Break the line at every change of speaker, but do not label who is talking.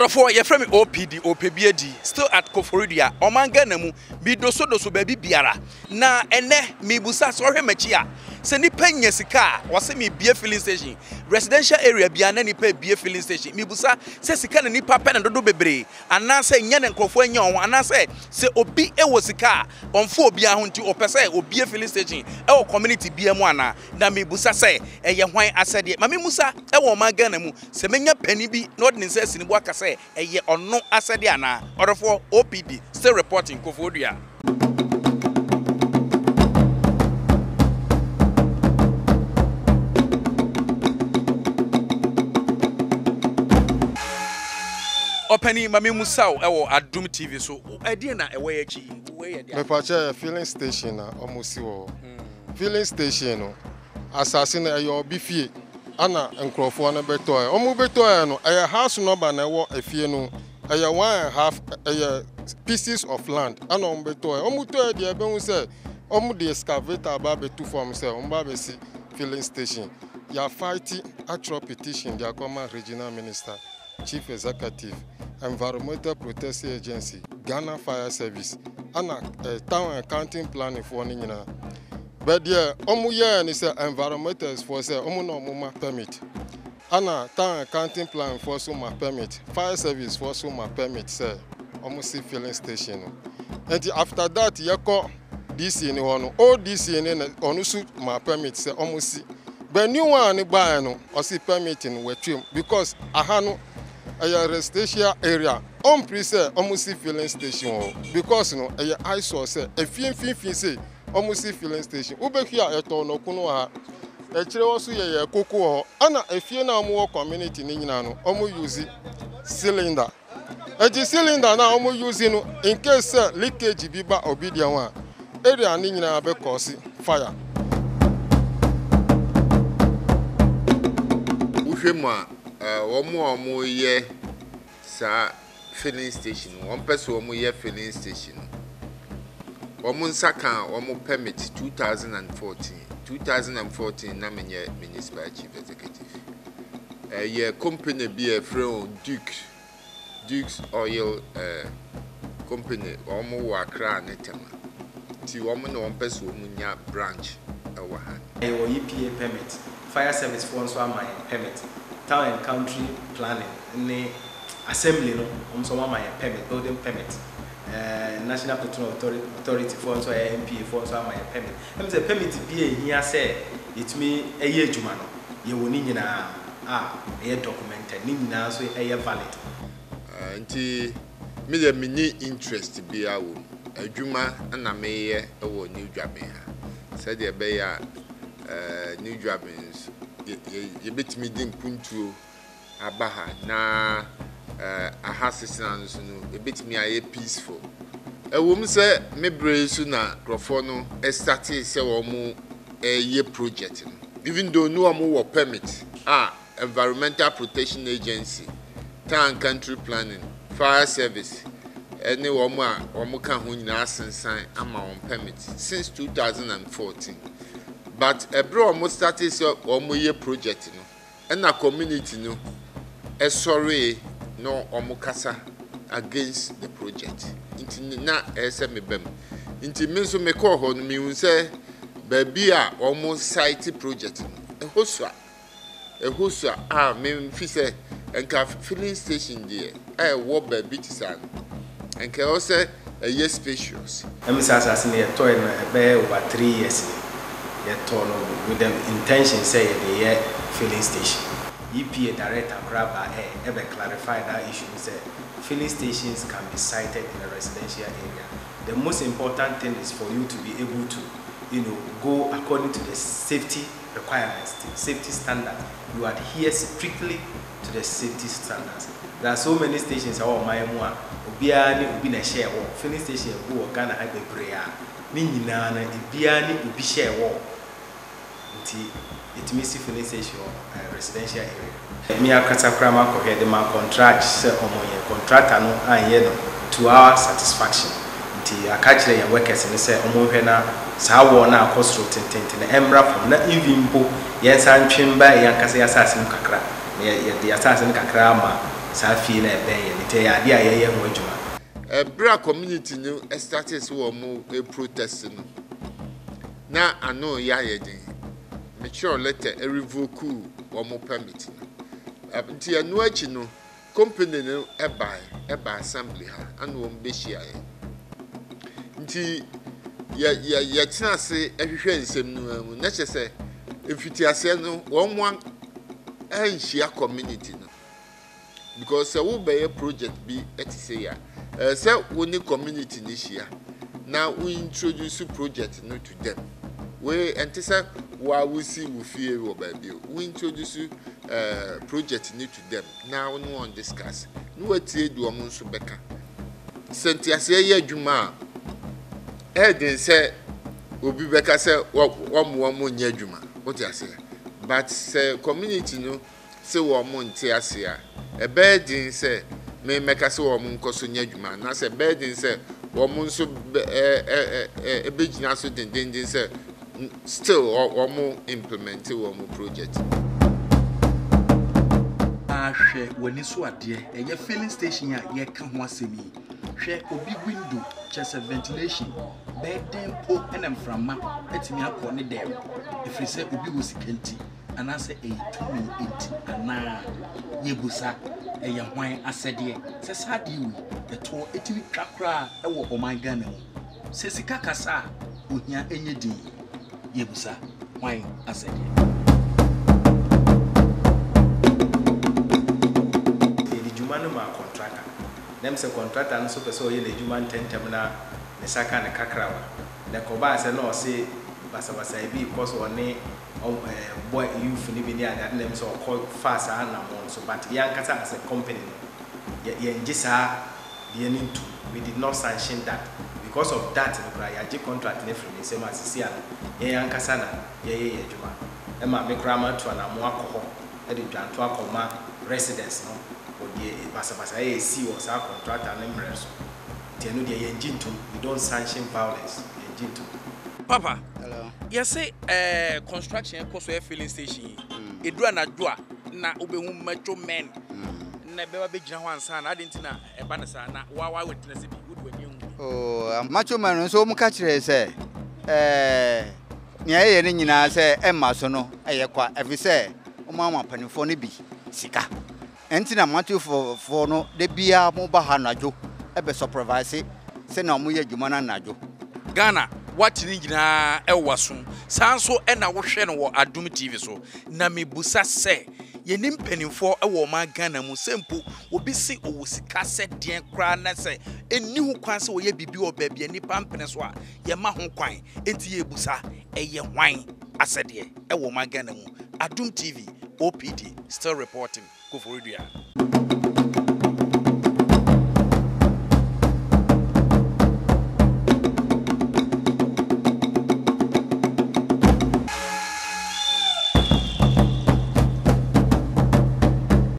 Ɔdɔfoɔ, yɛfrɛ me OPD, Ɔpɛbiadi, still at Koforidua, ɔman Ghana mu, medosodoso baabi biara. Na ɛnnɛ, mebusa, sɛ wohwɛ m'akyi a, sɛ nipa nya sika a, wɔse mebue filling station. Residential area biara na nipa ebue filling station. Mebusa sɛ sika na nipa pɛ no dodo bebree, anaasɛ nya na nkurɔfoɔ anya wɔn ho, anaasɛ sɛ obi wɔ sika a, ɔmfa obiara ho nti ɔpɛ sɛ obue filling station wɔ community biara mu anaa? Na mebusa sɛ, ɛyɛ hwan asɛdeɛ? Ma memmusa wɔ ɔman Ghana mu, sɛ mɛnya panin bi na ɔde ne nsa asi ne bo aka sɛ ɛyɛ ɔno asɛdeɛ anaa? Ɔdɔfoɔ, OPD, still reporting, Koforidua. Ɔpanin, ma memmusa wo wɔ Adom TV so, ɛdeɛn na ɛwɔ yɛn akyi yi? Wei yɛ deɛn?
Mepakyɛ ɛyɛ filling station na wɔsi wɔ hɔ. Filling station no, asase no ɛyɛ obi fie ɛna nkurɔfoɔ no bɛtɔɛ. Wɔn bɛtɔɛ no, ɛyɛ house number na ɛwɔ efie no mu. Ɛyɛ one and half, ɛyɛ pieces of land ɛna wɔn bɛtɔɛ. Wɔn tɔɛ deɛ ɛbɛhu sɛ wɔn de excavator aba abɛtu fam sɛ wɔn ba abɛsi filling station. Yɛafight atwerɛ petition de akɔma regional minister. Chief Executive, Environmental Protection Agency, Ghana Fire Service, ɛna eh, Town and County Planning foɔ no nyinaa. But deɛ wɔn yɛɛ ne sɛ environmentals foɔ sɛ wɔn na wɔn ma permit, ɛna Town and County Planning foɔ so ma permit, Fire Service foɔ so ma permit sɛ wɔn si filling station no. Nti after that yɛkɔ DC no hɔ no, old DC no na ɔno nso ma permit sɛ wɔn si. But new one no baeɛ no, ɔse permit no watwam because aha no ɛyɛ residential area. Ɔmpere sɛ wɔn si filling station wɔ hɔ because no ɛyɛ eyesore sɛ efie mfimfini sei wɔn si filling station. Wobɛhwɛ a yɛtɔn nɔko no wɔ ha, akyire hɔ nso yɛyɛ koko wɔ hɔ. Ɛna efie no a wɔwɔ community no nyinaa no wɔn use cylinder. Enti cylinder no a wɔn use no in case sɛ leakage bi ba obi deɛ ho a, area no nyinaa bɛ cause fire.
Wohwɛ mu a, wɔn a wɔyɛ saa filling station no, wɔpɛ sɛ wɔyɛ filling station no, wɔn nsa kaa wɔn permit 2014. 2014 na menyɛ municipal chief executive. Ɛyɛ company bi a yɛfrɛ wɔn Duke, Duke's Oil eh, company. Wɔn wɔ Accra ne Tema. Nti wɔn na wɔn pɛ sɛ wɔn nya branch wɔ ha.
Yɛwɔ EPA permit, Fire Service foɔ nso ama yɛn permit, Town and Country Planning ne Assembly no wɔn nso wɔn ama yɛn permit, building permit, eh, National Petroleum Authority foɔ nso a ɛyɛ NPA foɔ nso ama yɛn permit. Ɛm sɛ permit bi a ɛhia sɛ yɛtumi yɛ adwuma no, yɛwɔ ne nyinaa a ɛyɛ documented, ne nyinaa nso yɛ valid.
Nti me deɛ menni interest biara wɔ mu. Adwuma na meyɛ wɔ New Dwabin ha sɛdeɛ ɛbɛyɛ a New Dwabin nso yɛbɛtumi de mpuntuo aba ha na aha asetena no nso no ɛbɛtumi ayɛ peaceful. Ɛwom sɛ me berɛ yi so na nkurɔfoɔ no startee sɛ wɔn reyɛ project no, even though ne wɔn wɔ permit a Environmental Protection Agency, Town and Country Planning, Fire Service ne wɔn a wɔn ka ho nyinaa asensan ama wɔn permit since 2014 but ɛberɛ a wɔn startee sɛ wɔn reyɛ project no, Ɛna community no sɔree na wɔn kasa against the project nti na ɛyɛ sɛ me ba mu. Nti me nso me kɔɔ hɔ no me hu sɛ baabi a wɔn site project no ɛhɔ sua, ɛhɔ sua a me fi sɛ nka filling station deɛ a ɛwɔ baabi te saa no nka ɛwɔ sɛ ɛyɛ spacious.
Ɛmi sɛ asase no yɛtɔɛ no ɛbɛyɛ over 3 years ni. Yɛtɔɔ no with the intention sɛ yɛde yɛ filling station. EPA director koraa baa air ɛbɛ clarify that issue no sɛ filling stations can be sited in a residential area. The most important thing is for you to be able to you know go according to the safety requirements, safety standards. You adhere strictly to the safety standards. There are so many stations ɛwɔ ɔman yi mu a obiara ne obi na ɛhyɛɛ wɔ. Filling station ɛgu wɔ Ghana ha bebree a ne nyinaa no ebiara ne obi hyɛɛ wɔ. Nti yɛtumi si filling station wɔ residential area. Me ankasa koraa makɔhwɛ de ma contract sɛ ɔmo nyɛ, contractor no anyɛ no to our satisfaction. Nti yɛaka akyerɛ yɛn workers no sɛ ɔmo nhwɛ na saa wall no a akɔ soro tententen no ɛmmra fam na even mpo yɛnsan ntwe mba yɛn ankasa yɛn asase no mu kakra na yɛde yɛn asase no kakra ama saa fie no a ɛbɛn yɛn no. Nti ɛyɛ adeɛ a yɛyɛ ho adwuma.
Ɛberɛ a community no startee sɛ wɔn protest no, na ano reyɛ ayɛ den. Metwerɛɛ letter revokuu wɔn permit no. Nti ɛno akyi no, Company no bae, ɛbaa assembly ha, ɛna wɔn bɛhyia yɛn. Nti yɛ yɛ yɛtena ase hwehwɛ nsɛm no ara mu, na kyerɛ sɛ mfitiaseɛ no wɔn anhyia community no. Because sɛ wobɛyɛ project bi te sɛ yi a, ɛsɛ sɛ wo ne community no hyia na wo introduce project no to them. Wei ɛnte sɛ wo a wosi wo fie wɔ baabi o, wo introduce eh, project no to them na wo ne wɔn discuss na watie deɛ wɔn nso bɛka. Sɛ nteaseɛ yɛ adwuma a, ɛyɛ den sɛ obi bɛka sɛ wɔn wɔn nyɛ adwuma, wote aseɛ. But sɛ community no se wɔn nte aseɛ a, ɛbɛyɛ den sɛ me mɛka sɛ wɔn nkɔ so nyɛ adwuma anaasɛ ɛbɛyɛ den sɛ wɔn nso bɛ ɛ ɛ ɛ ɛbɛgyina so dendenden sɛ still wɔn implement wɔn project.
Hwɛ w'ani so adeɛ, ɛyɛ filling station a yɛka ho asɛm yi. Hwɛ obi window, kyerɛ sɛ ventilation, bɛyɛ den mpo na mframa atumi akɔ ne dan mu, ɛfiri sɛ obi wɔ sika nti, anaasɛ ɛyɛ tumi nti anaa? Yɛbusa, ɛyɛ hwan asɛdeɛ sɛ saa adeɛ wei ɛtoɔ ɛtumi twa koraa wɔ ɔman Ghana mu? Sɛ sika kasa a, ohia nyɛ din. Yɛbisa, hwan asɛdeɛ?
Yɛde dwuma no maa kɔntrata. Na ɛm sɛ kɔntrata no nso pɛ sɛ ɔyɛ n'adwuma ntɛmntɛm na ne nsa ka ne kakrawa. Na ɛkɔbaa sɛ na ɔse basabasayɛ bi rekɔ so ɔne ɔm ɛɛ boy youth no bi ne adeade na ɛm sɛ ɔkɔ faa saa anammɔn no so. But yɛn ankasa as a company no, yɛ yɛngye saa deɛ no ntum, we did not sanction that, because of that no koraa yɛagye contract no afiri me nsam a seesei ano yɛn ankasa na yɛyɛ yɛn adwuma, ɛma me koraa matu anamo akɔ hɔ de dwanto akɔma residents no wɔ deɛ basabasayɛ a ɛsii wɔ saa contractor no mmerɛ so, nti ɛno deɛ yɛngye ntum, we don't sanction violence, yɛngye ntum.
Papa, yɛse eh, construction ɛkɔ so yɛ filling station yi, ɛduru anadwo a na wobɛhu macho men na ɛbɛba bɛgyina hɔ ansa na adɛn nti na ɛba no saa na wa wa witness bi wode w'ani ahu bi.
Oh, macho man no nso wɔn ka kyerɛ sɛ ɛɛ nea ɛyɛ no nyinaa sɛ ɛmma so no ɛyɛ kwa ɛfiri sɛ wɔn ama mpanimfoɔ no bi sika ɛnti na machofoɔ no da biara wɔn ba ha anadwo ɛbɛ supervise sɛnea wɔn yɛ adwuma no anadwo.
Ghana woate ne nyinaa ɛwɔ w'asom saa nso ɛna wohwɛ no wɔ Adom TV so na mebusa sɛ Yɛnni mpaninfoɔ wɔ ɔman Ghana mu sɛ mpo obi se ɔwɔ sika sɛ deɛn koraa na sɛ ɛnni ho kwan sɛ ɔyɛ biribi wɔ baabi a nnipa mpene so a, yɛmma ho kwan. Enti yɛrebusa, ɛyɛ hwan asɛdeɛ wɔ ɔman Ghana mu? Adom TV, OPD, still reporting, Koforidua.